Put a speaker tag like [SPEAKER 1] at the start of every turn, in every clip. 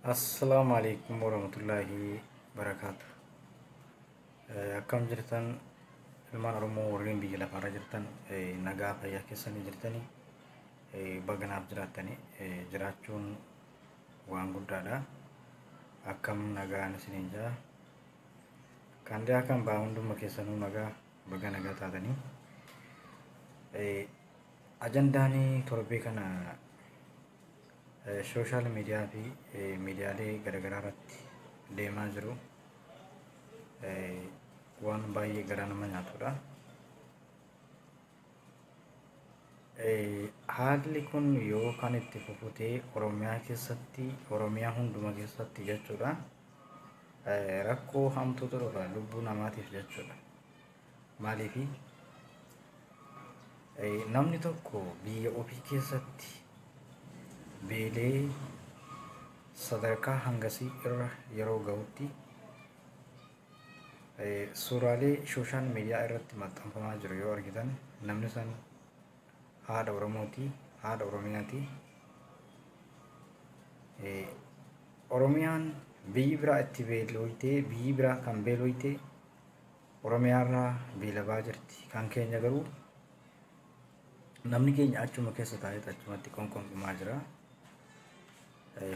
[SPEAKER 1] Assalamu alaikum warahmatullahi wabarakatuh. Akkam jirtan ilmaan Oromoo warreen biyya lafaarra jirtan, nagaa fayyaa keessanii jirtanii, baganaaf jiraattanii, jiraachuun waan guddaadha. Akkam nagaan isiniin jira. Kan dhiyaa kan ba'a hunduma keessanuu nagaa baga nagaa taatanii. Ajandaan torbee kana social media fi miidiyaalee garaagaraa irratti deemaa jiru waan baay'ee garaa nama nyaatudha. Haalli kun yoo kan itti fufutee Oromiyaa keessatti, Oromiyaa hunduma keessatti jechuudha, rakkoo hamtuutu dhufa lubbuu namaatiif jechuudha. Maaliifi namni tokko biyya ofii keessatti beelee sadarkaa hangasii irra yeroo gahutti suuraalee social media irratti maxxanfamaa jiru yoo argitan, namni san haadha Oromooti, haadha Oromiyaati. Oromiyaan biyyi biraa itti beeloytee, biyyi biraa kan beeloytee Oromiyaarraa beelabaa jirti. Kan keenya garuu namni keenya achuma keessa taa'ee achumatti qonqonqumaa jira.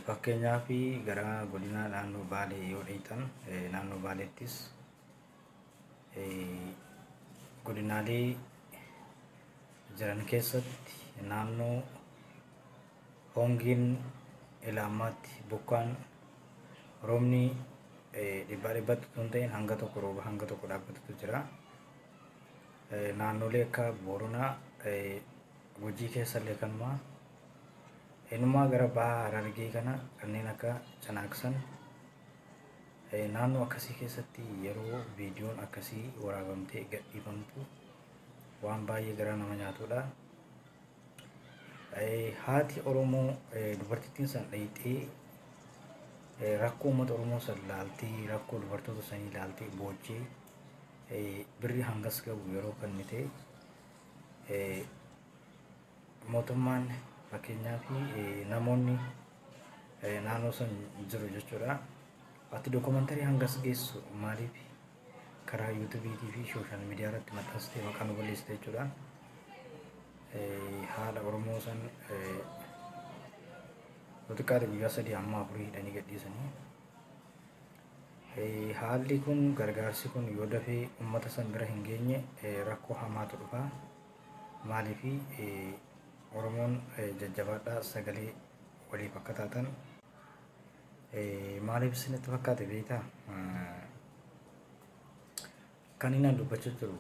[SPEAKER 1] Fakkeenyaaf gara godina naannoo Baalee yoo dheeytan, naannoo Baaleettis godinaalee jiran keessatti naannoo hongiin ila ammaatti bokkaan roobni dhibbaa dhibbatti osoo hin ta'in hanga tokko rooba hanga tokko dhaabbatutu jira. Naannolee akka Booranaa, Gujii keessallee kanumaa, innumaa gara baha Harargee kana kanneen akka Canaaksan naannoo akkasii keessatti yeroo viidiyoon akkasii waraabamtee gadhiifamtu waan baay'ee garaa nama nyaatudha. Haati Oromoo dubartittiin san dhayxee rakkoo uummata Oromoo san laaltee, rakkoo dubartoota sanii laaltee boochee birrii hangas qabu yeroo kennite, mootummaan fakkeenyaaf namoonni naannoo san jiru jechuudha. Ati dookumantarii hangas geessu maaliif karaa yuutuubiitii fi social media irratti maxxansitee maqaa nu balleessite jechuudha. Haadha Oromoo san yoo xiqqaate guyyaa 3 hamma 4 hidhanii gadhiisanii. Haalli kun gargaarsi kun yoo dafee uummata san bira hin geenye rakkoo hamaatu dhufa. Maaliif Oromoon jajjabaadhaa sagalee waliif akka taatan. Maaliif isinitti fakkaate beektaa? Kan inni dubbachaa jiru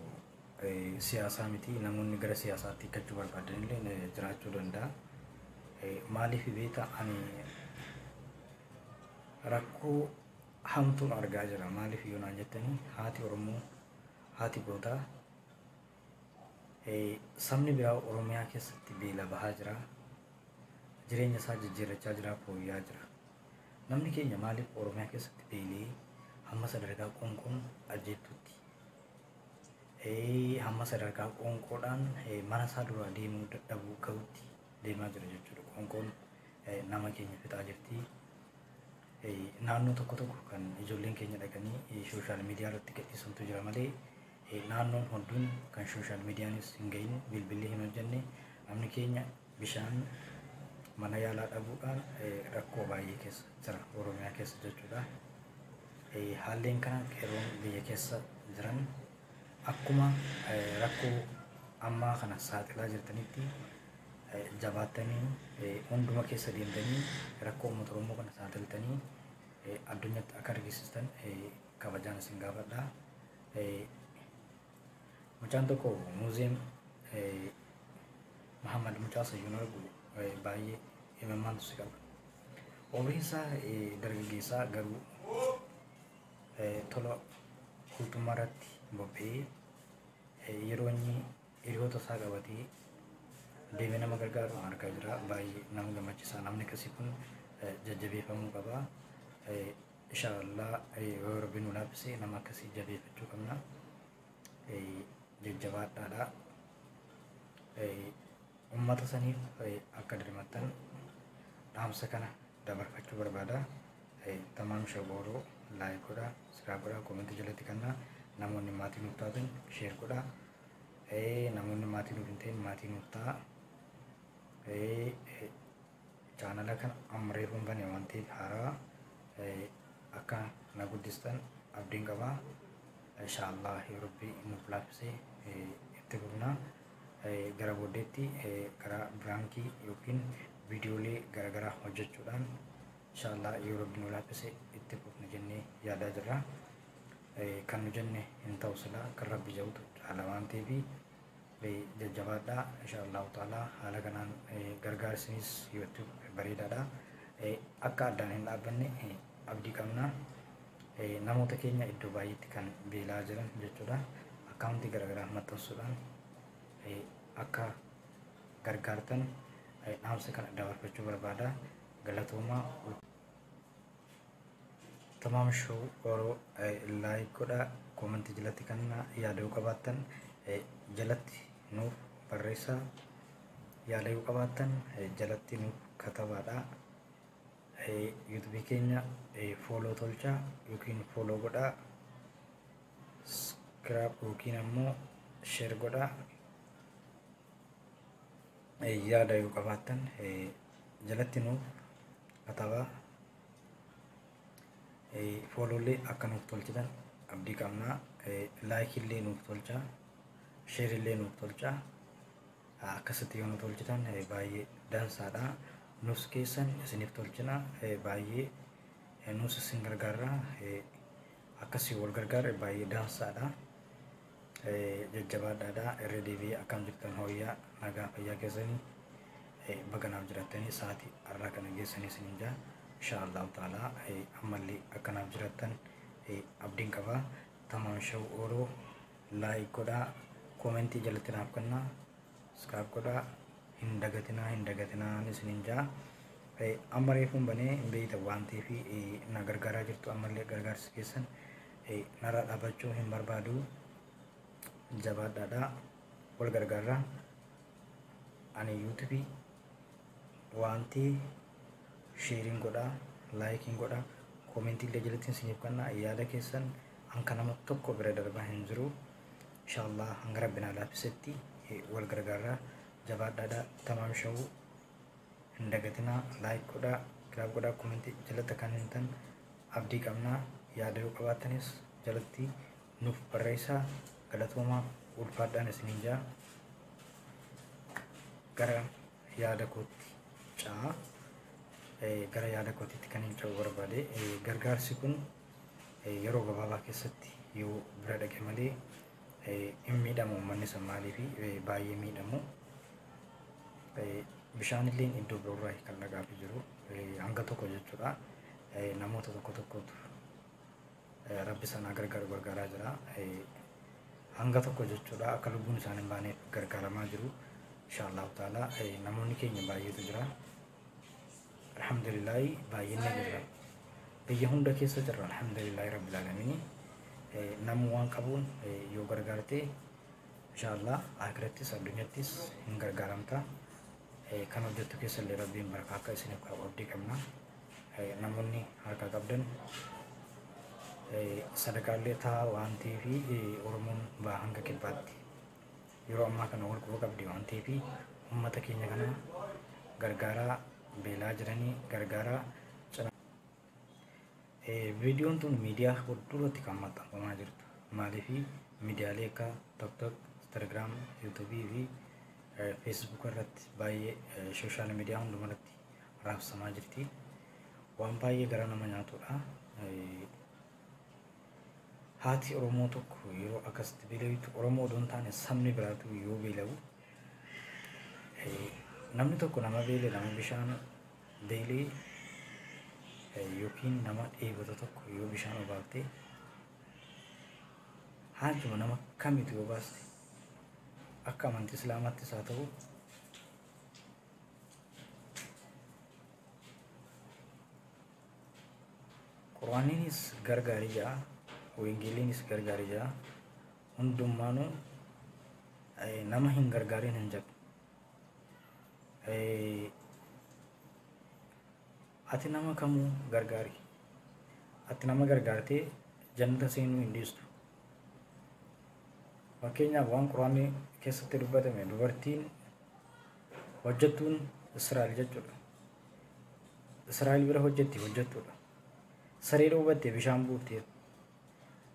[SPEAKER 1] siyaasaa miti, namoonni gara siyaasaatti hiikkachuu barbaadan illee jiraachuu danda'a. Maaliif beektaa, ani rakkoo hamtuun argaa jira. Maaliif yoo naan jettanii, haati Oromoo, haati gootaa, sabni biraa Oromiyaa keessatti beela bahaa jira. Jireenya isaa jijjiirrachaa jira, fooyya'aa jira. Namni keenya maaliif Oromiyaa keessatti beelee hamma sadarkaa qoonqoon ajjeettutti, hamma sadarkaa qoonqoodhaan mana isaa duraa deemuu dadhabuu gahutti deemaa jira jechuudha. Qoonqoon nama keenya fixaa jirti. Naannoo tokko tokko kan ijoolleen keenya dhaqanii social media irratti gadhiisantu jira malee, naannoon hedduun kan social mediaanis hin gahin, bilbilli hin hojjenne, namni keenya bishaan, mana yaalaa dhabuudhaan rakkoo baay'ee keessa jira Oromiyaa keessa jechuudha. Haalleen kana qeerroon biyya keessa jiran akkuma rakkoo ammaa kana saaxilaa jirtanitti jabaattanii hunduma keessa deemtanii rakkoo uummata Oromoo kana saaxiltanii addunyaatti akka argisiistan kabajaan isin gaafadha. Mucaan tokko muuziyeem Muhammad mucaa sayyuun argu baay'ee imimmaantu si qaba. Umriin isaa dargaggeessaa garuu tola ooltummaa irratti bobba'ee yeroo inni hiriyoota isaa qabatee deemee nama gargaaru argaa jira. Baay'ee nama gammachiisa. Namni akkasii kun jajjabeeffamuu qaba. Inshaallah yoo Rabbi nu laaffise nama akkasii jabeeffachuu qabna. Jajjabaadhaadha. Uummata saniif akka dirmattan dhaamsa kana dabarfachuu barbaada. Tamaam Shabooroo like godhaa, subscribe godhaa, comment jalatti kennaa. Namoonni maatii nuuf taatan share godhaa. Namoonni maatii nuuf hin ta'in maatii nuuf ta'a. Chaanala kana amma reefu hin bane waan ta'eef haarawaa akka na guddistan abdiin qaba. Inshaallah yoo Rabbi nuuf laaffise itti fufna. Gara booddeetti gara biraankii yookiin viidiyoolee garaagaraa hojjechuudhaan inshaallah yoo Rabbi nu laaffise itti fufna jennee yaadaa jirra. Kan nu jenne hin ta'u silaa kan Rabbi jedhutu caala waan ta'eef jajjabaadhaa. Inshaallahu ta'ala haala kanaan gargaarsinis yoo itti bareedaadha. Akka addaan hin dhaabbanne abdii qabna. Namoota keenya iddoo baay'eetti kan beelaa jiran jechuudha. Akkaawuntii garaagaraa maxxansuudhaan akka gargaartan dhaamsa kana dabarfachuu barbaada. Galatoomaa. Tamaam Show Oroo like godhaa, comment jalatti kan yaada yoo qabaattan jalatti nuuf barreessaa. Yaada yoo qabaattan jalatti nuuf katabaadha. YouTube keenya follow tolchaa yookiin follow godhaa. Subscribe yookiin ammoo share godhaa. Yaada yoo qabaattan jalatti nuuf katabaa. Followllee akka nuuf tolchitan abdii qabnaa. Likeillee nuuf tolchaa. Shareillee nuuf tolchaa. Akkasitti yoo nu tolchitan baay'ee dansaadha. Nus keessan isiniif tolchina, baay'ee nus isin gargaarra. Akkasii wal gargaarre baay'ee dansaadha. Jajjabaadhaadha. Irra deebi'ee akkam jirtan, hooyyaa, nagaa fayyaa keessanii? Baga naaf jiraattanii sa'aatii har'aa kana geessanii isiniin jaa. Inshaallahu ta'ala ammallee akkanaaf jiraattan abdiin qaba. Tamaam Show Oroo like godhaa, comment jalatti naaf kennaa, subscribe godhaa, hin dagatinaa, hin dagatinaa isiniin jaa. Amma reefuun banee hin beektan waan ta'eef na gargaaraa jirtu. Ammallee gargaarsi keessan narraa dhaabbachuu hin barbaadu. Jabaadhaadha, wal gargaarraa. Ani YouTube wanti shareiin godhaa, likeiin godhaa, commentiillee jalatti isiniif kennaa. Yaada keessan hanka nama tokko bira darbaa hin jiru. Inshaallah hanga Rabbi naa laaffisetti wal gargaarraa. Jabaadhaadha. Tamaam Show hin dagatinaa, like godhaa, subscribe godhaa, comment jalatti kan hin tan abdii qabnaa. Yaada yoo qabaattanis jalatti nuuf barreessaa. Galatoomaa, ulfaadhaan isiniin jaa. Gara yaada kootti caa. Gara yaada kootiitti kan hin ce'u barbaade, gargaarsi kun yeroo gabaabaa keessatti yoo bira dhaqe malee hin miidhamu uummanni sun. Maaliif baay'ee miidhamu? Bishaan illee iddoo biroorraa kan dhagaafii jiru hanga tokko jechuudha. Namoota tokko tokkotu Rabbi sanaa gargaaru gargaaraa jira. Hanga tokko jechuudha, akka lubbuun isaan hin baaneef gargaaramaa jiru. Inshaallahu ta'ala namoonni keenya baay'eetu jira. Alhamdulillahi, baay'inni jira. Biyya hunda keessa jirra, alhamdulillahi rabbil aalamiin. Namni waan qabuun yoo gargaarte, inshaallah akhirattis addunyattis hin gargaaramta. Kan hojjettu keessa illee Rabbiin barakaa akka isiniif qabu abdii qabna. Namoonni harka qabdan sadaqaallee ta'a waan ta'eef, Oromoon baa hanga kibbaatti yeroo ammaa kana wal quba qabdi waan ta'eef, uummata keenya kana gargaaraa, beelaa jiranii gargaaraa. Viidiyoon tun miidiyaa fuulduratti kan maxxanfamaa jirtu. Maaliif? Miidiyaalee akka TikTok, Instagram, YouTube fi Facebook irratti, baay'ee social media hundumarratti raabsamaa jirti. Waan baay'ee gara nama nyaatudha. Haati Oromoo tokko yeroo akkasitti beela'utu, Oromoo odoo hin taane sabni biraatu yoo beela'u, namni tokko nama beele, nama bishaan beelee yookiin nama dheebote tokko yoo bishaan obaaftee, haajuma nama kamitu yoo baaste, akka amantii Islaamaattis haa ta'u Quraaniinis gargaarii jira, Wangeeliinis gargaarii jira. Hundumaanuu nama hin gargaariin hin jedhu. Ati nama kamuu gargaari. Ati nama gargaartee jannata seenuu hin dhiistu. Fakkeenyaaf waan Quraanni keessatti dubbatame dubartiin hojjettuun Israa'el jechuudha. Israa'el bira hojjetti hojjettuudha. Saree dhoowwattee bishaan buuftee,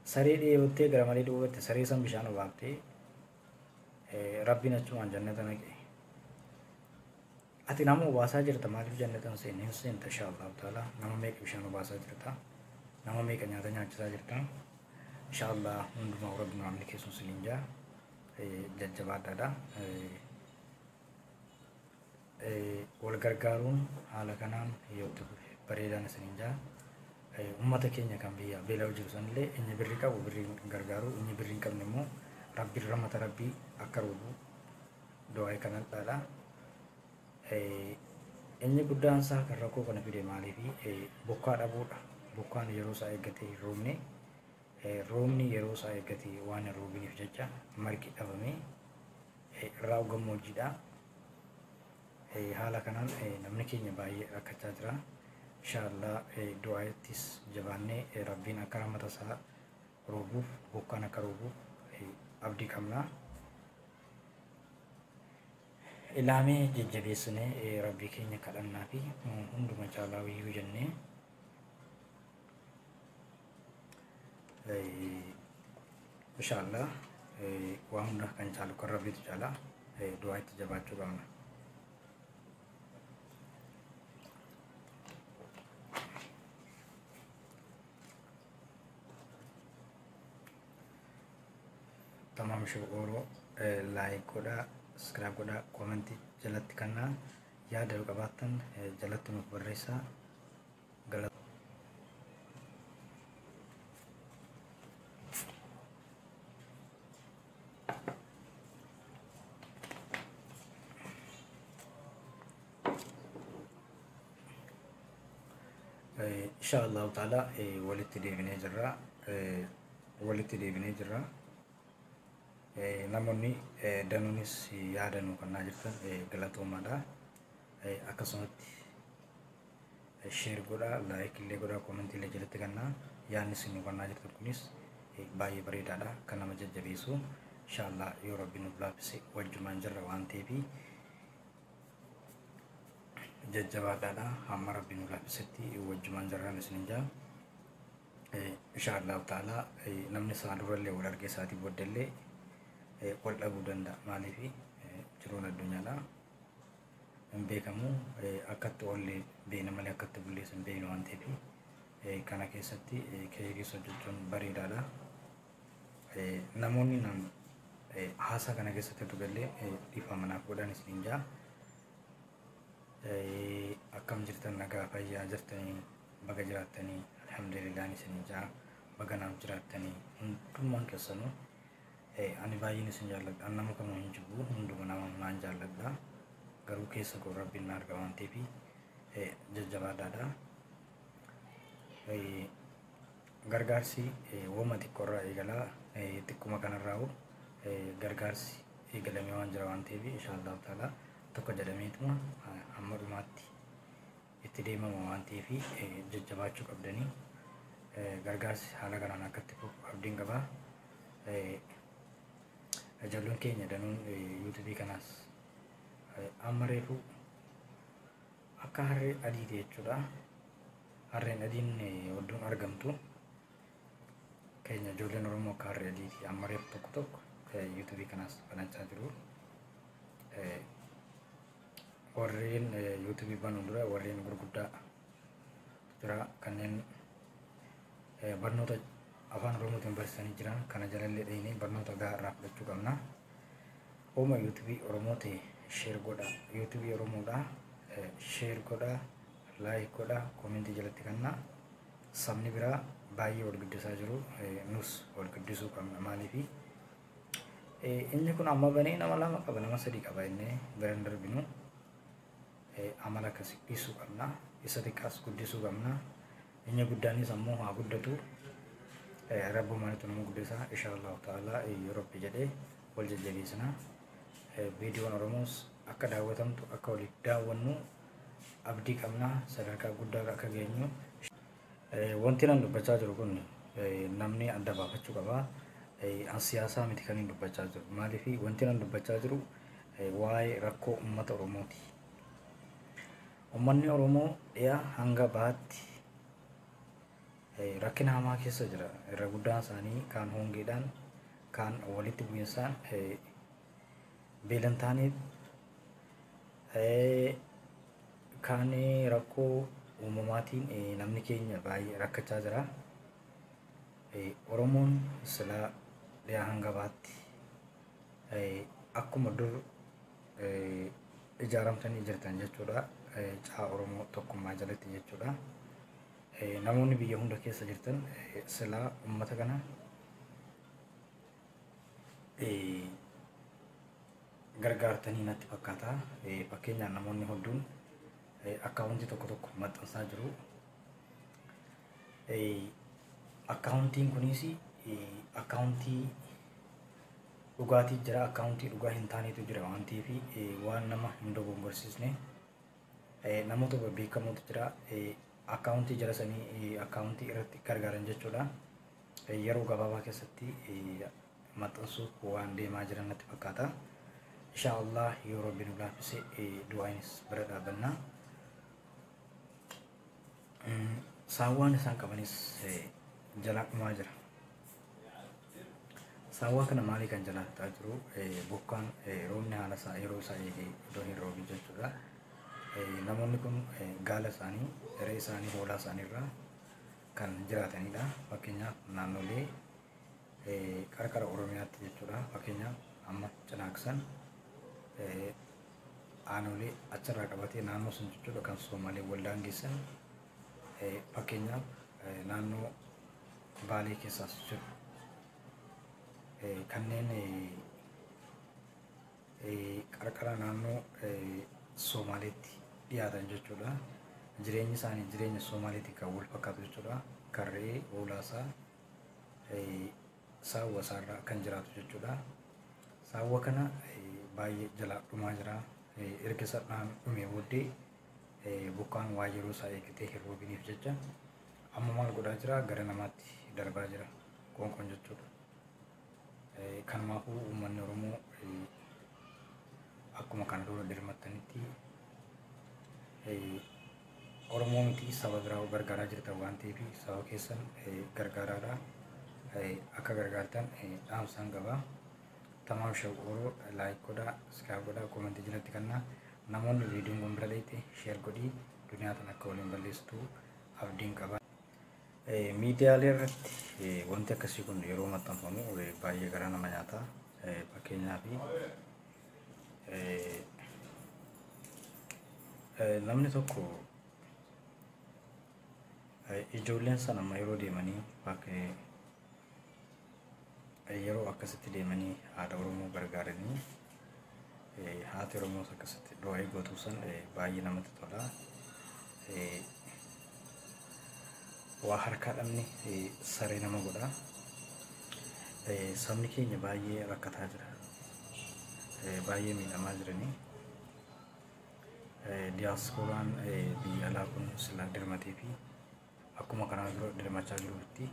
[SPEAKER 1] saree dheebottee gara malee dhoowwatte saree san bishaan obaaftee Rabbiin achumaan jannata naqe. Ati nama obaasaa jirta, maaliif jannata hin seenne? Hin seenta insha Allahu ta'ala. Nama meeqa bishaan obaasaa jirta? Nama meeqa nyaata nyaachisaa jirta? Insha Allah hundumaa Rabbi nu milkeessuun siniin jaa. Jajjabaadhaadha. Wal gargaaruun haala kanaan yoo itti fufe bareedaan isiniin jaa. Uummata keenya kan biyya beela'u jiru sanillee inni birrii qabu birrii gargaaru, inni birrii hin qabne immoo Rabbiin rahmata Rabbii akka roobu du'aa kanadhaadha. Inni guddaan isaa kan rakkoo kana fide maaliifi bokkaa dhabuudha. Bokkaan yeroo isaa eeggatee hin roobne, roobni yeroo isaa eeggatee waan hin roobiniif jecha margi dhabamee irraa gammoojjiidha. Haala kanaan namni keenya baay'ee rakkachaa jira. Inshaallah du'aattis jabaannee Rabbiin akka rahmata isaa roobuuf, bokkaan akka roobuuf abdii qabna. Ilaamee jajjabeessinee Rabbii keenya kadhannaa fi hunduma caalaa iyyuu jennee inshaallah waan hunda kan caalu kan Rabbiitu caala, du'aa itti jabaachuu qabna. Tamaam Show Oro like godhaa, subscribe godhaa, comment jalatti kannaa yaada yoo qabaattan jalatti nuuf barreessaa. Insha Allahu ta'ala walitti deebinee jirra. Walitti deebinee jirra. Namoonni danuunis yaada nuu kennaa jirtan galatoomaadha. Akkasumatti share godhaa, like illee godhaa, comment illee jalatti kennaa. Yaadni isin nuu kennaa jirtan kunis baay'ee bareedaadha. Kan nama jajjabeessu. Insha Allah yoo Rabbi nuuf laaffise wajjumaan jirra waan ta'eef jajjabaadhaadha. Hamma Rabbi nuuf laaffisetti wajjumaan jirraan isinin jaa. Insha Allahu ta'ala namni isaa durallee wal argee isaatii boodallee wal dhabuu danda'a. Maaliif jiruun addunyaadha. Hin beekamu, akkatti oollee beekna malee akkatti bullees hin beeknu waan ta'eef kana keessatti keessa hojjechuun bareedaadha. Namoonni nan haasaa kana keessatti tugallee dhiifama naaf godhan isinin jaa. Akkam jirtan, nagaa fayyaa jirtanii? Baga jiraattanii, alhamdulillah isinin jaa. Baga naaf jiraattanii hundummaan keessanuu. Ani baay'een isin jaalladha. Ani nama kamuu hin jibbu, hunduma nama naan jaalladha. Garuu keessa koo Rabbiin na arga waan ta'eef jajjabaadhaadha. Gargaarsi wooma xiqqoorraa eegalaa, xiqquma kanarraa gargaarsi eegalamee waan jira waan ta'eef insha Allahu ta'ala tokko jedhameetuma hamma dhumaatti itti deemama waan ta'eef jajjabaachuu qabdanii, gargaarsi haala kanaan akka itti fufu abdiin qaba. Ijoolleen keenya danuun yuutuubii kanaas amma reefu akka harree adiiti jechuudha. Harreen adiin odduun argamtu keenya ijoolleen Oromoo akka harree adiiti amma reefu tokko tokko yuutuubii kanaas banachaa jiru. Warreen yuutuubii banuun dura warreen gurguddaa jira, kanneen barnoota afaan Oromootiin barsiisanii jiran kana jalallee dheenee barnoota gahaa irraa fudhachuu qabna. Ooma yuutuubii Oromoo ta'e share godhaa. Yuutuubii Oromoodhaa share godhaa, like godhaa, comment jalatti kennaa. Sabni biraa baay'ee wal guddisaa jiru, nus wal guddisuu qabna. Maaliifi inni kun amma banee nama lama qaba, nama sadii qaba, inni bira hin darbinu. Amala akkasii dhiisuu qabna. Isa xiqqaas guddisuu qabna. Inni guddaanis ammoo haa guddatu. Rabbumaanitu nama guddisa. Insha Allahu ta'ala yoo Rabbi jedhee wal jajjabeessina. Viidiyoon Oromoos akka daawwatamtu akka waliif daawwannu abdii qabna, sadarkaa guddaa akka geenyu. Wanti nan dubbachaa jiru kun namni adda baafachuu qaba. An siyaasaa miti kan hin dubbachaa jiru. Maaliif wanti nan dubbachaa jiru waa'ee rakkoo uummata Oromooti. Uummanni Oromoo dhiyaa hanga bahaatti rakkina hamaa keessa jira. Irra guddaan isaanii kaan hongeedhaan, kaan walitti bu'iinsaan beelan ta'aniif, kaan rakkoo uumamaatiin namni keenya baay'ee rakkachaa jira. Oromoon silaa dhiyaa hanga bahaatti akkuma dur ijaaramtanii jirtan jechuudha. Caa Oromoo tokkummaa jalatti jechuudha. Namoonni biyya hunda keessa jirtan silaa uummata kana gargaartanii natti fakkaata. Fakkeenyaaf namoonni hedduun akkaawuntii tokko tokko maxxansaa jiru. Akkaawuntiin kunis akkaawuntii dhugaatii jira, akkaawuntii dhugaa hin taanetu jira waan ta'eef waan nama hin dogongorsiisne namoota beekamotu jira. Akkaawuntii jara sanii akkaawuntii irratti gargaaran jechuudha. Yeroo gabaabaa keessatti maxxansuuf waan deemaa jiran natti fakkaata. Insha Allah yoo Rabbi nu laaffise du'aanis bira dhaabbanna. Saawwaan isaan qabanis jalaa dhumaa jira. Saawwaa kana maalii kan jalaa fixaa jiru bokkaan roobni haala isaa yeroo isaa eegee iddoo hin roobin jechuudha. Namoonni kun gaala isaanii, re'ee isaanii, hoolaa isaanii irraa kan jiraatanidha. Fakkeenyaaf naannolee qarqara Oromiyaatti jechuudha. Fakkeenyaaf amma Cinaaksan aanolee achirraa qabatee naannoo sun jechuudha kan Soomalee waldaan geessan. Fakkeenyaaf naannoo Baalee keessaas jiru. Kanneen qarqara naannoo Somaaleetti dhiyaatan jechuudha. Jireenyi isaanii jireenya Somaaleetiin kan wal fakkaatu jechuudha. Kan re'ee, hoolaasaa, saawwa isaarraa kan jiraatu jechuudha. Saawwa kana baay'ee jalaa dhumaa jira. Erga sadhaan dhumee booddee bokkaan waa yeroo isaa eeggatee hin roobiniif jecha amma maal godhaa jira, gara namaatti darbaa jira qoonqoon jechuudha. Kanumaafuu uummanni Oromoo akkuma kana dura dirmattanitti Oromoo miti saba biraa gargaaraa jirtan waan ta'eef saba keessan gargaaraadha. Akka gargaartan dhaamsaan qaba. Tamaam Shawqooroo like godhaa, subscribe godhaa, koomentii jalatti kennaa. Namoonni viidiyoon kun bira dheeyte share godhii duniyaa tan akka waliin balleessitu abdiin qaba. Miidiyaalee irratti wanti akkasii kun yeroo maxxanfamu baay'ee garaa nama nyaata. Fakkeenyaaf namni tokko ijoolleen sana amma yeroo deemanii yeroo akkasitti deemanii haadha Oromoo gargaaranii haati Oromoos akkasitti du'aa gootuu san baay'ee namatti tola. Waa harkaa dhabni saree nama godha. Sabni keenya baay'ee rakkataa jira. Baay'ee miidhamaa jiranii. Diyaaspooraan biyya alaa kun silaa dirmatee fi akkuma kanaa dura dirmachaa jirutti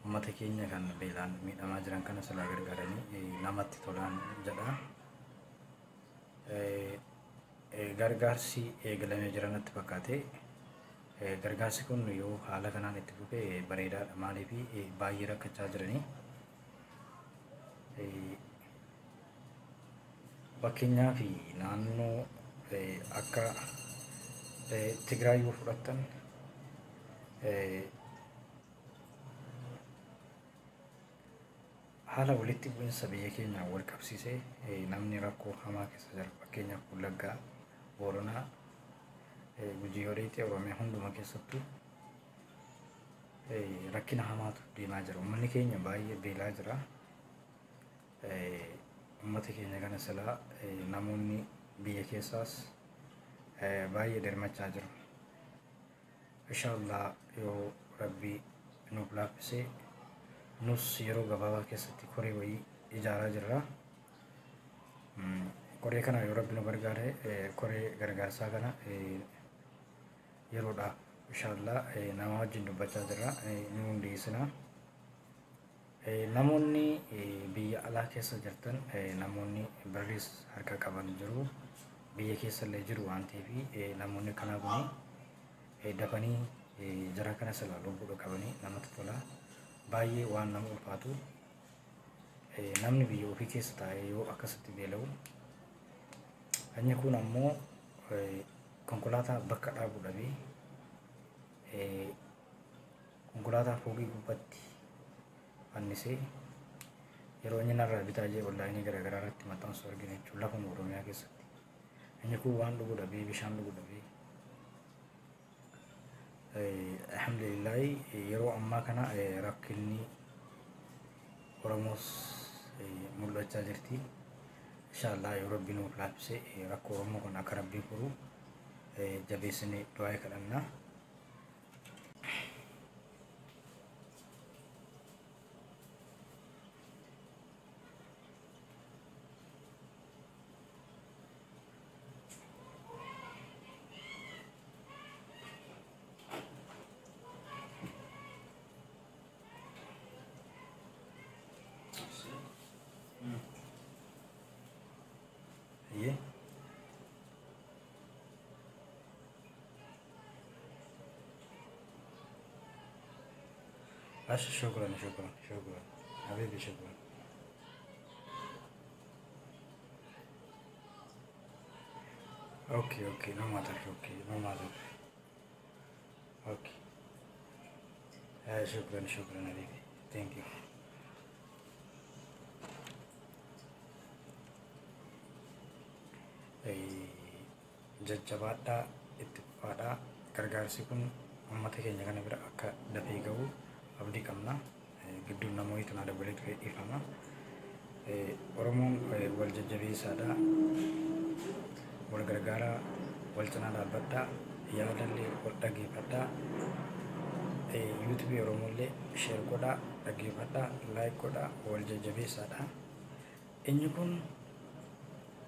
[SPEAKER 1] uummata keenya kan beelaan miidhamaa jiran kana silaa gargaaranii namatti tolaan jedha. Gargaarsi eegalamee jira natti fakkaate. Gargaarsi kun yoo haala kanaan itti fufe bareedaadha. Maaliif baay'ee rakkachaa jiranii. Fakkeenyaaf naannoo akka Tigraay yoo fudhattan haala walitti bu'iinsa biyya keenyaan wal qabsiisee namni rakkoo hamaa keessa jira. Fakkeenyaaf Wallaggaa, Booranaa, Gujii yoo dheeyte Oromiyaa hunduma keessattuu rakkina hamaatu deemaa jira. Uummanni keenya baay'ee beelaa jira. Uummata keenya kana silaa namoonni biyya keessaas baay'ee dirmachaa jiru. Inshaallah yoo Rabbi nuuf laaffise nus yeroo gabaabaa keessatti koree wayii ijaaraa jirra. Koree kana yoo Rabbi nu gargaare koree gargaarsaa kana yeroodhaaf inshaallah nama wajjin dubbachaa jirra, ni hundeessina. Namoonni biyya alaa keessa jirtan, namoonni birriis harka qaban jiru, biyya keessa illee jiru waan ta'eef, namoonni kanaa kuni dafanii jara kana silaa lubbuudha qabanii namatti tola. Baay'ee waan nama ulfaatu, namni biyya ofii keessa taa'ee yoo akkasitti beela'u, inni kun ammoo konkolaataa bakka dhaabu dhabee konkolaataa fooqii gubbaatti fannisee yeroo inni narraa bitaa jee onlaayinii garaagaraa irratti maxxansu argina jechuudha lafuma Oromiyaa keessatti. Inni kun waan dhugu dhabee, bishaan dhugu dhabee. Alhamdulillahi, yeroo ammaa kana rakkinni Oromoos mul'achaa jirti. Inshaallah yoo Rabbi nuuf laaffise rakkoo Oromoo kan akka Rabbiin furu jabeessinee du'aa kadhanna. Iyyee. Asha, shukran, shukran, shukran. Habibi, shukran. Okay, no matter, okay, no matter. Okay. Shukran, shukran, habibi. Thank you. Jajjabaadhaa, itti fufaadhaa. Gargaarsi kun uummata keenya kana bira akka dafee gahu abdii qabna. Gidduun namoonni tanaa dabalee ture, dhiifama. Oromoon wal jajjabeessaadha. Wal gargaaraa, wal cinaa dhaabbadhaa, yaadallee wal dhageeffadhaa. Yuutuubii Oromollee share godhaa, dhaggeeffadhaa, like godhaa, wal jajjabeessaadha. Inni kun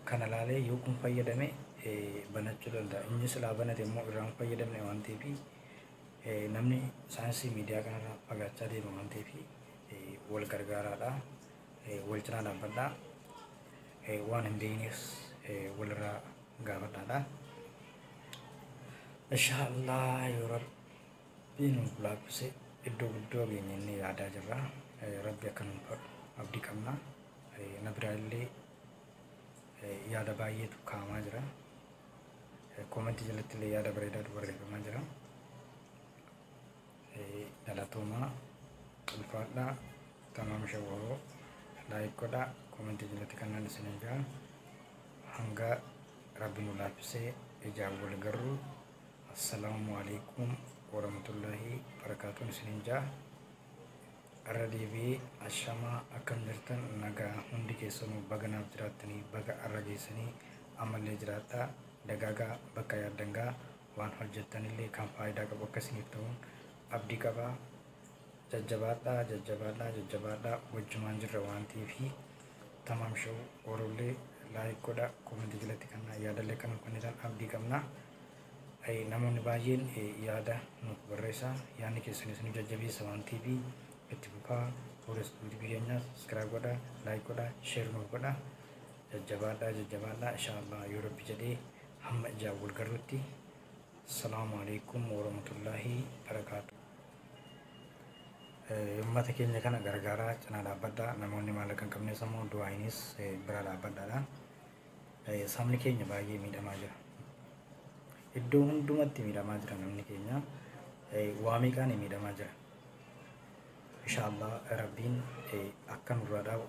[SPEAKER 1] kana laalee yoo kun fayyadame banachuu danda'a. Inni silaa banate immoo irraa hin fayyadamne waan ta'eef, namni saayinsii miidiyaa kanarraa fagaachaa deema waan ta'eef, wal gargaaraadha. Wal cinaa dhaabbadhaa. Waan hin beeknes walirraa gaafadhaadha. Inshaallah yoo Rabbi nuuf laaffise iddoo guddoo geenye inni yaadaa jirra. Rabbi akka nuuf fadhu abdii qabna. Na biraa illee yaada baay'eetu kaa'amaa jira. Koomentii jalatti illee yaada bareedaatu barreeffamaa jira. Galatoomaa, ulfaadhaa, tamaam shawwaroo, like godhaa, koomentii jalatti kanneen isin egaa. Hanga Rabbi nu laaffisee ijaan wal garru, assalaamu alaikum warahmatullaahi barakaatuun isiniin jaa. Irra deebi'ee ashamaa, akkam jirtan? Nagaa hundi keessanuu? Baga naaf jiraattanii, baga arra geessanii, ammallee jiraadhaa, dagaagaa, bakka yaaddangaa, waan hojjettanillee kan faayidaa qabu akka isiniif ta'uun abdii qabaa. Jajjabaadhaa, jajjabaadhaa, jajjabaadhaa, wajjumaan jirra waan ta'eefi. Tamaam show warullee like godha, koomentii jalatti kan yaadallee kan kennitan abdii qabna. Namoonni baay'een yaada nuuf barreessaa, yaadni keessanis nu jajjabeessa waan ta'eef itti fufaa. Fuula yuutuubii keenyaas subscribe godha, like godha, share nuuf godha. Jajjabaadhaa, jajjabaadhaa. Inshaallah yoo Rabbi jedhee hamma ijaan wal garrutti, assalaamu alaikum warahmatullaahi barakaatu. Uummata keenya kana gargaaraa, cinaa dhaabbadhaa. Namoonni maallaqa hin qabnes immoo du'aayinis bira dhaabbadhaadha. Sabni keenya baay'ee miidhamaa jira. Iddoo hundumatti miidhamaa jira namni keenya. Waa meeqaan miidhamaa jira. Inshaallah Rabbiin akka nurraa dhaabu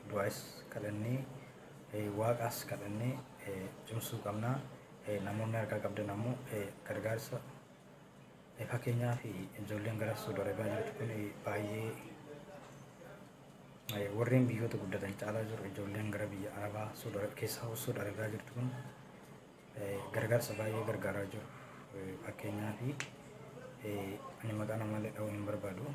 [SPEAKER 1] du'aayis kadhannee, waaqaas kadhannee cimsuu qabna. Namoonni harkaa qabdan ammoo gargaarsa, fakkeenyaaf ijoolleen gara Saudi Arabiyaa jirtu kun baay'ee warreen biyyoota guddatan caalaa jiru. Ijoolleen gara biyya Arabaa keessaa Saudi Arabiyaa jirtu kun gargaarsa baay'ee gargaaraa jiru. Fakkeenyaaf Ani maqaa namaallee dha'uu hin barbaadu.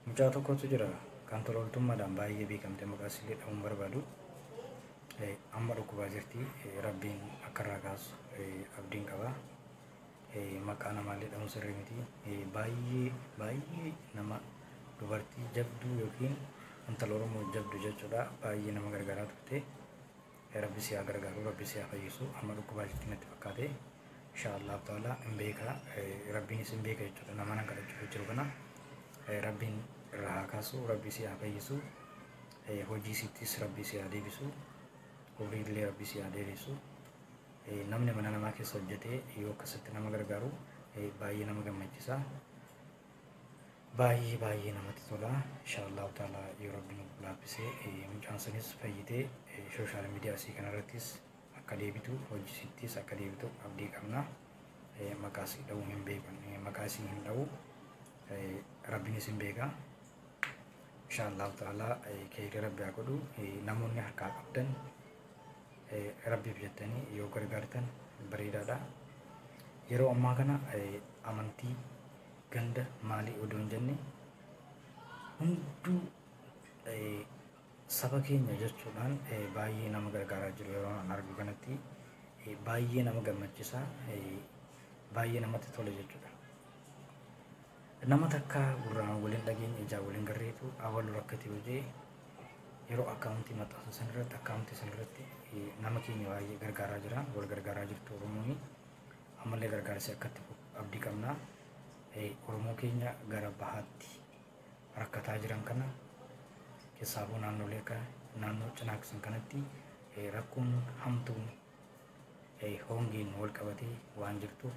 [SPEAKER 1] Mucaa tokkotu jira kan tola ooltummaadhaan baay'ee beekamte, maqaa isillee dha'uu hin barbaadu. Amma dhukkubaa jirti, Rabbiin akka irraa kaasu abdiin qaba. Maqaa namaallee dha'uun sirrii miti. Baay'ee baay'ee nama dubartii jabduu yookiin intala Oromoo jabdu jechuudha. Baay'ee nama gargaaraa turte. Rabbi si haa gargaaru, Rabbi si haa fayyisu. Amma dhukkubaa jirti natti fakkaate. Insha Allah ta'ala hin beeka, Rabbiinis hin beeka jechuudha. Nama nan kadhachuuf jiru kana Rabbiin irraa haa kaasu, Rabbi si haa fayyisu. Hojii sittis Rabbi si haa deebisu. Umrii illee Rabbi si haa dheeressu. Namni mana namaa keessa hojjetee yoo akkasitti nama gargaaru baay'ee nama gammachiisa. Baay'ee baay'ee namatti tola. Insha Allah ta'ala yoo Rabbi nu laaffisee mucaan sanis fayyitee social media asii kanarrattis akka deebitu, hojii sittis akka deebitu abdii qabna. Maqaa isii dha'uu hin beekan, maqaa isii hin dha'u, Rabbiinis hin beeka. Insha Allah ta'ala keeyrii Rabbi haa godhu. Namoonni harkaa qabdan Rabbiif jettanii yoo gargaartan bareedaadha. Yeroo ammaa kana amantii, ganda, maalii odoo hin jenne hunduu saba keenya jechuudhaan baay'ee nama gargaaraa jiru. Yeroo an argu kanatti baay'ee nama gammachiisa, baay'ee namatti tola jechuudha. Nama takka gurraan waliin dhageenya, ijaan waliin garreetu abalu rakkate hojii yeroo akkaawuntii maxxansa sanirratti, akkaawuntii sanirratti nama keenya baay'ee gargaaraa jira, wal gargaaraa jirtu Oromooni. Ammallee gargaarsi akkatti abdii qabna. Oromoo keenya gara bahaatti rakkataa jiran kana keessaafuu naannolee akka naannoo Cinaaksan kanatti rakkoon hamtuun hongeen wal qabatee waan jirtuuf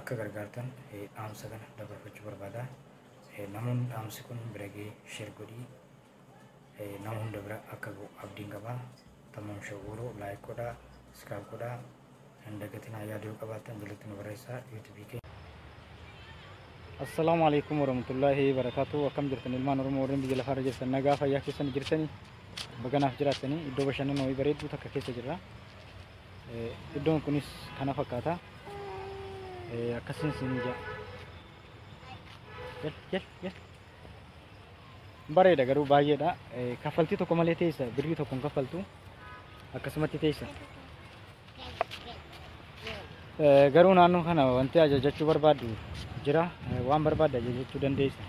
[SPEAKER 1] akka gargaartan dhaamsa kana dabarfachuu barbaada. Namoonni dhaamsi kun bira ga'ee share godhii nama hunda bira akka ga'u abdiin qaba. Tamam Shawwuroo like godhaa, subscribe godhaa. Hin dagatinaa, yaada yoo qabaattan jalatti nu barreessaa yuutuubii keenya.
[SPEAKER 2] Assalaamu alaikum warahmatullahi wabarakatuh. Akkam jirtan ilmaan Oromoo warreen biyya lafaarra jirtan? Nagaa fayyaa keessan jirtanii? Baganaaf jiraattanii iddoo bashannana wayii bareedduu takka keessa jirra. Iddoon kunis kana fakkaata. Akkasiin isin ija. Jal jal jal. Bareeda garuu baay'eedha. Kaffaltii tokko malee teessa, birrii tokko hin kaffaltu. Akkasumatti teessa. Garuu naannoo kana wanti ajajachuu barbaaddu jira. Waan barbaadde ajajachuu dandeessa.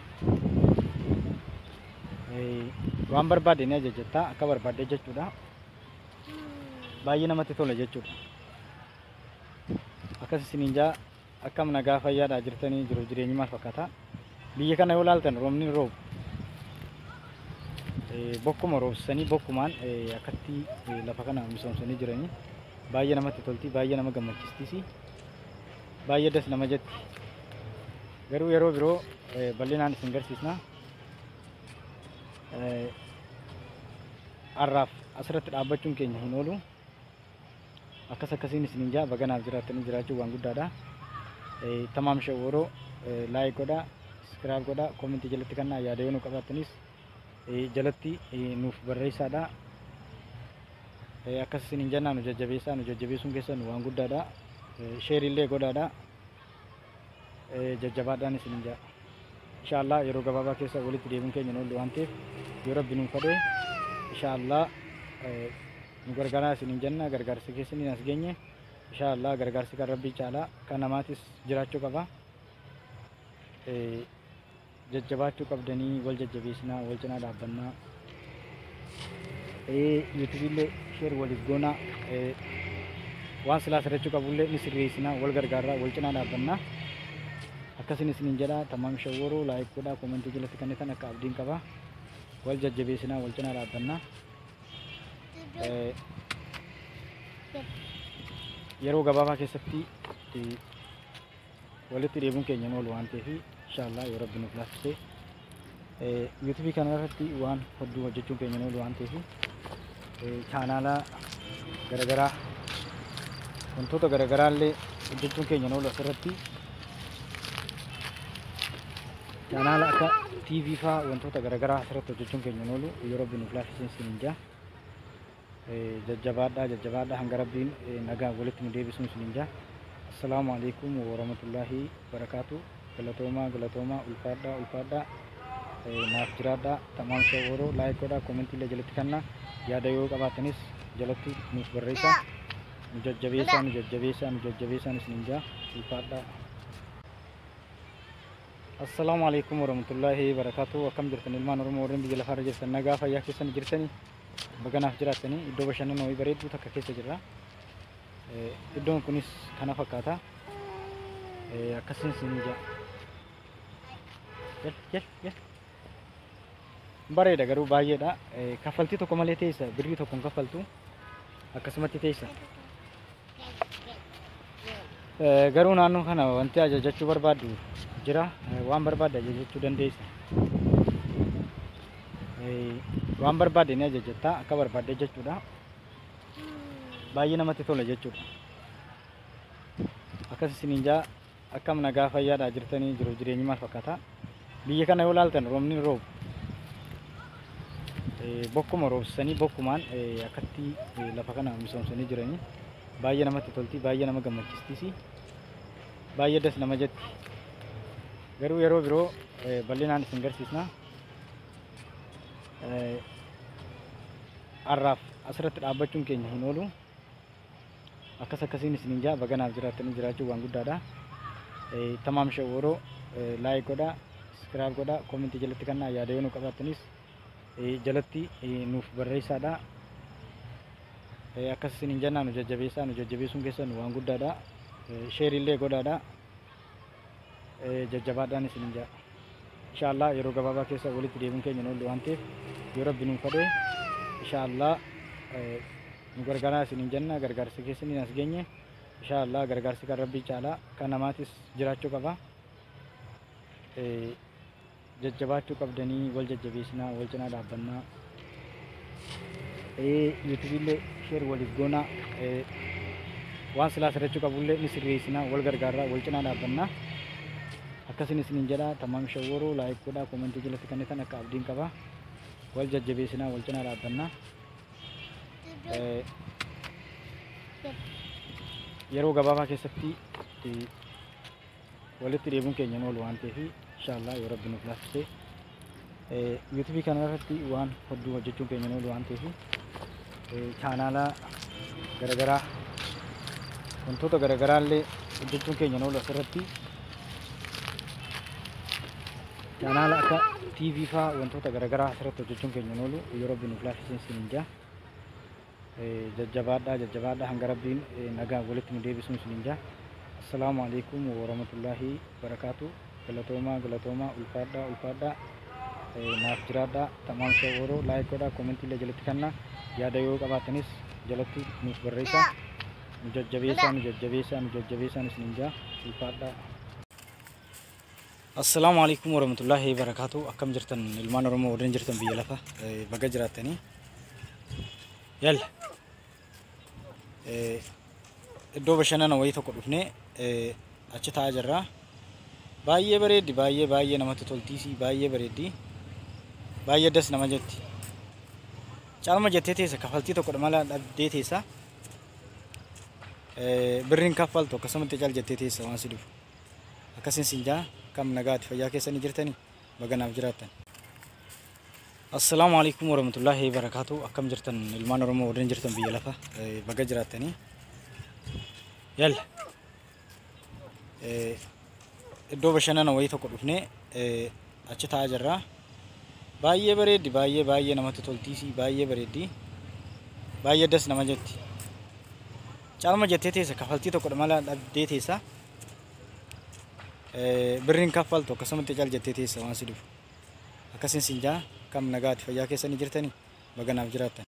[SPEAKER 2] Waan barbaadde ni ajajatta, akka barbaadde jechuudha. Baay'ee namatti tola jechuudha. Akkas isiniin jaa, akkam nagaa fayyaadhaa jirtanii? Jiruuf jireenyi maal fakkaata? Biyya kana yoo ilaaltan roobni hin roobu. Bokkuma roobsisanii bokkumaan akkatti lafa kana misoomsanii jiranii. Baay'ee namatti tolti, baay'ee nama gammachiistis, baay'ee das nama jetti. Garuu yeroo biroo bal'inaan isin garsiisna. Har'aaf asirratti dhaabbachuun keenya hin oolu. Akkas akkasiin isiniin jaa, baganaaf jiraattanii jiraachuun waan guddaadha. Tamaam Shawworoo like godhaa, subscribe godhaa, koomentii jalatti kannaa yaada yoo nu qabaattanis jalatti nuuf barreessaadha. Akkas isiniin jennaa, nu jajjabeessaa, nu jajjabeessuun keessan waan guddaadha. Share illee godhaadha. Jajjabaadhaan isiniin jaa. Inshaallah yeroo gabaabaa keessa walitti deebiin keenya hin oollu waan ta'eef, yoo Rabbi nuuf fedhe inshaallah nu gargaaraa isiniin jenna. Gargaarsa keessaniin as geenye. Inshaallah gargaarsi kan Rabbii caalaa kan namaatis jiraachuu qaba. Jajjabaachuu qabdanii, wal jajjabeessinaa, wal cinaa dhaabbannaa. Yuutuubii illee share waliif goonaa, waan silaa sirrachuu qabullee ni sirreessinaa, wal gargaarraa, wal cinaa dhaabbannaa. Akkasin isiniin jedha. Tamaam Shawwaroo like godhaa, koomentii jalatti kennitan akka abdiin qaba. Wal jajjabeessinaa, wal cinaa dhaabbannaa. Yeroo gabaabaa keessatti walitti deebiin keenya hin oolu waan ta'eef, inshaallah yoo Rabbi nuuf laaffise yuutuubii kana irratti waan hedduu hojjechuun keenya hin oolu waan ta'eef, chaanaala garaagaraa, wantoota garaagaraa illee hojjechuun keenya hin oolu asirratti. Chaanaala akka TV faa, wantoota garaagaraa asirratti hojjechuun keenya hin oolu yoo Rabbi nuuf laaffise isiniin jaa. Jajjabaadhaa, jajjabaadhaa, hanga Rabbiin nagaa walitti nu deebisuun isiniin jaa. Assalaamu alaikum warahmatullaahi barakaatu. Galatoomaa galatoomaa, ulfaadhaa ulfaadhaa, naaf jiraadhaa. Tamaam Shawwaroo like godhaa, comment illee jalatti kennaa, yaada yoo qabaatanis jalatti nuuf barreessaa. Nu jajjabeessaa, nu jajjabeessaa, nu jajjabeessaan isiniin jaa, ulfaadhaa. Assalaamu alaikum warahmatullaahi barakaatu. Akkam jirtan ilmaan Oromoo warreen biyya lafaarra jirtan? Nagaa fayyaa keessan jirtanii? Baganaaf jiraattanii. Iddoo bashannana wayii bareedduu takka keessa jirra. Iddoon kunis kana fakkaata. Akkasiin isin jaa. Yal yal yal. Bareeda garuu baay'eedha. Kaffaltii tokko malee teessa, birrii tokko hin kaffaltu. Akkasumatti teessa. Garuu naannoo kana wanti ajajachuu barbaaddu jira. Waan barbaadde ajajachuu dandeessa. Waan barbaadde ni ajajatta, akka barbaadde jechuudha. Baay'ee namatti tola jechuudha. Akkas isiniin jaa. Akkam nagaa fayyaadhaa jirtanii? Jiruuf jireenyi maal fakkaata? Biyya kana yoo ilaaltan roobni hin roobu. Bokkuma roobsisanii bokkumaan akkatti lafa kana misoomsanii jiranii. Baay'ee namatti tolti, baay'ee nama gammachiistis, baay'ee das nama jetti. Garuu yeroo biroo bal'inaan isin garsiisna. Har'aaf asirratti dhaabbachuun keenya hin oolu. Akkas akkasiin isiniin jaa. Baganaaf jiraattanii jiraachuun waan guddaadha. Tamaam Shawwaroo like godhaa, subscribe godhaa, comment jalatti kennaa, yaada yoo nu qabaattanis jalatti nuuf barreessaadha. Akkas isiniin jennaa, nu jajjabeessaa, nu jajjabeessuun keessan waan guddaadha. Share illee godhaadha. Jajjabaadhaan isiniin jaa. Inshaallah yeroo gabaabaa keessa walitti deebiin keenya hin oolu waan ta'eef, yoo Rabbi nuuf fedhe, inshaallah nu gargaaraa isiniin jenna. Gargaarsa keessaniin as geenye. Inshaallah gargaarsi kan Rabbii caalaa kan namaatis jiraachuu qaba. Jajjabaachuu qabdanii, wal jajjabeessinaa, wal cinaa dhaabbannaa. YouTube illee share waliif goonaa, waan silaa sirrachuu qabullee ni sirreessinaa, wal gargaarraa, wal cinaa dhaabbannaa. Akkasin isiniin jedha. Tamaam Shawwaroo like godhaa, comment jalatti kennitan akka abdiin qaba. Wal jajjabeessinaa, wal cinaa dhaabbannaa. Yeroo gabaabaa keessatti walitti deebiin keenya hin oolu waan ta'eef, inshaallah yoo Rabbi nuuf laaffise YouTube kana irratti waan hedduu hojjechuun keenya hin oolu waan ta'eef, chaanaala garaagaraa, wantoota garaagaraa illee hojjechuun keenya hin oolu asirratti. Chaanaala akka TV faa, wantoota garaagaraa asirratti hojjechuun keenya hin oolu yoo Rabbi nuuf laaffise isiniin jaa. Jajjabaadhaa, jajjabaadhaa, hanga Rabbiin nagaa walitti nu deebisuun isiniin jaa. Assalaamu alaikum warahmatullaahi barakaatu. Galatoomaa galatoomaa, ulfaadhaa ulfaadhaa, naaf jiraadhaa. Tamaam Shawwaroo like godhaa, comment illee jalatti kennaa, yaada yoo qabaatanis jalatti nuuf barreessaa. Nu jajjabeessaa, nu jajjabeessaa, nu jajjabeessaan isiniin jaa, ulfaadhaa. Assalaamu alaikum warahmatullaahi barakaatu. Akkam jirtan ilmaan Oromoo warreen jirtan biyya lafa? Baga jiraattanii. Yalla. Iddoo bashannana wayii tokko dhufnee achi taa'aa jirra. Baay'ee bareeddi, baay'ee baay'ee namatti toltiisi, baay'ee bareeddi. Baay'ee das nama jetti. Caalma jettee teessa, kafaltii tokko mala dhabdee teessa. Birriin kaffaltu, akkasumatti cal jettee teessa waan si dhufu. Akkasiin sin jaa. Kam nagaati fayyaa keessanii jirtanii? Baganaaf jiraattan. Assalaamu alaikum warahmatullaahi barakaatu. Akkam jirtan ilmaan Oromoo warreen jirtan biyya lafa? Baga jiraattanii. Yalla. Iddoo bashannana wayii tokko dhufnee achi taa'aa jirra. Baay'ee bareeddi, baay'ee baay'ee namatti toltiisi, baay'ee bareeddi. Baay'ee das nama jetti. Caalma jettee teessa, kafaltii tokko mala dhabdee teessa. Birriin kaffaltu, akkasumatti cal jettee teessa waan si dhufu. Akkasiin sin jaa. Kam nagaati fayyaa keessanii jirtanii? Baganaaf jiraattan.